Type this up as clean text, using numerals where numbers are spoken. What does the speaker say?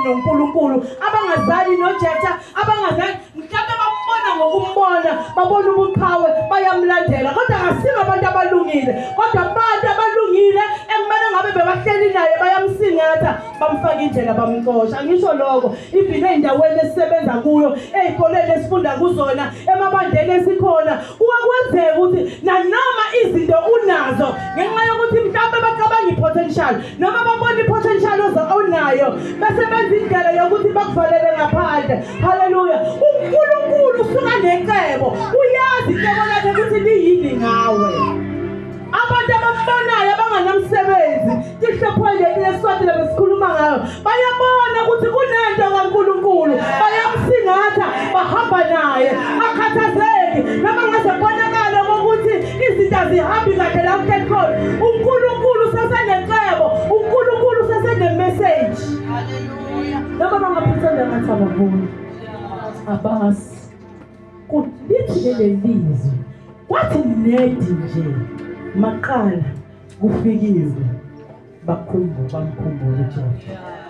noNkulunkulu, abangazani noJeftha, abangazani mhlawumbe bambona ngokumbona, babona ubuqhawe, bayamlandela, kodwa akasibo abantu abalungile. Kodwa abantu abalungile ekumele ngabe bebahleli naye bayamsingatha, bamfaka indlela, bamxosha. Ngisho lokho even ey'ndaweni esisebenza kuyo, ey'koleni esifunda kuzona, emabandleni esikhona, kuyakwenzeka ukuthi nanoma izinto unazo, ngenxa yokuthi mhlawumbe bacabanga i-potential noma babona i-potential onayo, bese benza indlela yokuthi bakuvalele ngaphandle. Haleluya! UNkulunkulu usuka necebo, uyazi icebo lakhe ukuthi liyini ngawe. Abantu abambonayo abanganamsebenzi, tihlophole leSwati lebesikhuluma ngayo, bayabona ukuthi kunento kaNkulunkulu, bayamsingatha, bahamba naye, akhathazeki noma ngaze kubonakale ukuthi izinto azihambi kahle la kuhleli khona. UNkulunkulu usesenecebo, uNkulunkulu usesenemessage. Hallelujah. Noma bangapretenda ngathi ababoni, abazi. Lithi ke lelizwi, kwathi nedi nje maqala kufikiwe, bakhumbula, bamkhumbula uJesu.